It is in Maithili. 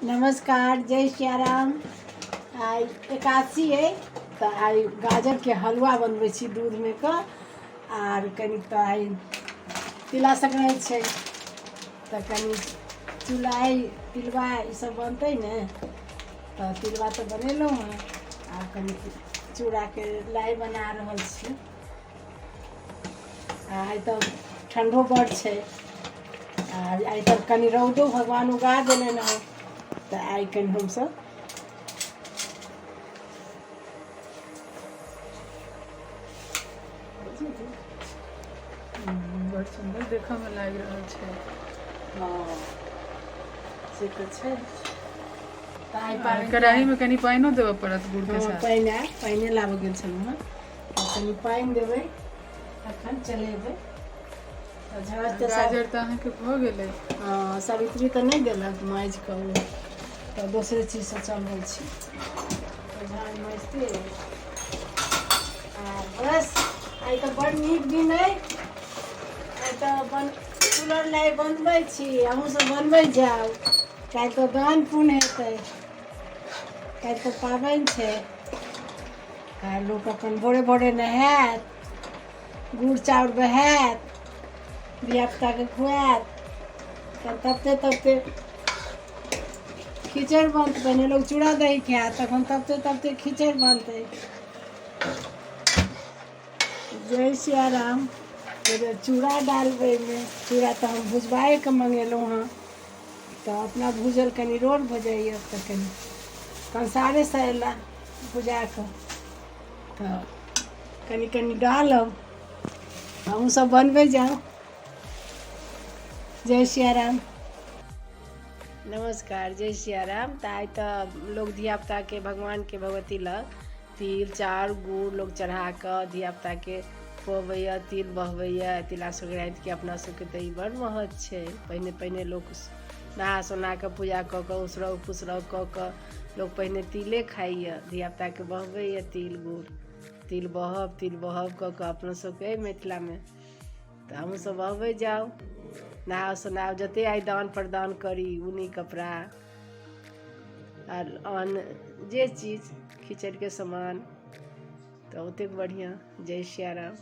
नमस्कार, जय सियाराम। आइ एकादशी अइ तऽ आइ गाजरके हलुआ बनबै छी दूधमे कऽ। आर कनि तऽ आइ तिला संक्रान्ति छै तऽ कनि चुलाइ तिलबा ईसब बनतै ने, तऽ तिलबा तऽ बनेलहुँ हँ आ कनि चूड़ाके लाइ बना रहल छी। आ आइ तऽ ठण्डो बड़ छै आ आइ तऽ कनि रौदो भगवान उगा देलनि हँ, तऽ आइ कनि हमसब बड़ सुन्दर देखऽ मे लागि रहल छै। हँ, से तऽ छै। तऽ आइ पाबनि कढ़ाई मे कनि पानिओ देबऽ पड़त गुड़ के हँ साथ। पानि आयल, पानिए लाबऽ गेल छलहुँ हँ, तऽ कनि पानि देबै तखन चलेबै। तऽ झरस तऽ गाजर तऽ अहाँके भऽ गेलै। हँ, सावित्री तऽ नहि देलक माजि कऽ, ओ तऽ दोसरे चीजसँ चलबै छी। तऽ झाँझ माजिते आ बस। आइ तऽ बड़ नीक दिन अइ। आइ तऽ बन कुलर लाइ बनबै छी, अहूँसब बनबै जाउ। काल्हि तऽ दान पुण्य हेतै, काल्हि तऽ पाबनि छै। आ लोक अपन भोरे भोरे नहायत, गुड़ चाउर बहायत, धियापुताके खुआएत, तऽ तबते तबते खिचड़ि बनतै। पहिने लोक चूड़ा दही खायत, तखन तबते तबते खिचड़ि बनतै। जय सियाराम। फेर चूड़ा डालबै एहिमे। चूड़ा तऽ हम भुजबाएके मङ्गेलहुँ हँ, तऽ अपना भूजल कनि रोल भऽ जाइए, तऽ कनि कंसारेसँ अयला भुजा कऽ, तऽ कनि कनि डालब। अहूँसब बनबै जाउ। जय सियाराम। नमस्कार, जय सियाराम। तऽ आइ तऽ लोक धियापुताके भगवानके भगवती लग तिल चाउर गुड़ लोक चढ़ा कऽ धियापुताके खुअबैए, तिल बहबैए। तिला संक्रान्तिके अपना सबके तऽ ई बड़ महत्व छै। पहिने पहिने लोक नहा सोना कऽ पूजा कऽ कऽ उसरग पुसरग कऽ कऽ लोक पहिने तिले खाइए, धियापुताके बहबैए तिल गुड़, तिल बहब तिल बहब कऽ कऽ अपनो सबके अइ मिथिलामे। तऽ हमहूँसब बहबै जाउ, नहाउ सोनाउ, जतेक आइ दान प्रदान करी, ऊनी कपड़ा आर अन्न जे चीज खिचड़िके सामान, तऽ ओतेक बढ़िआँ। जय सियाराम।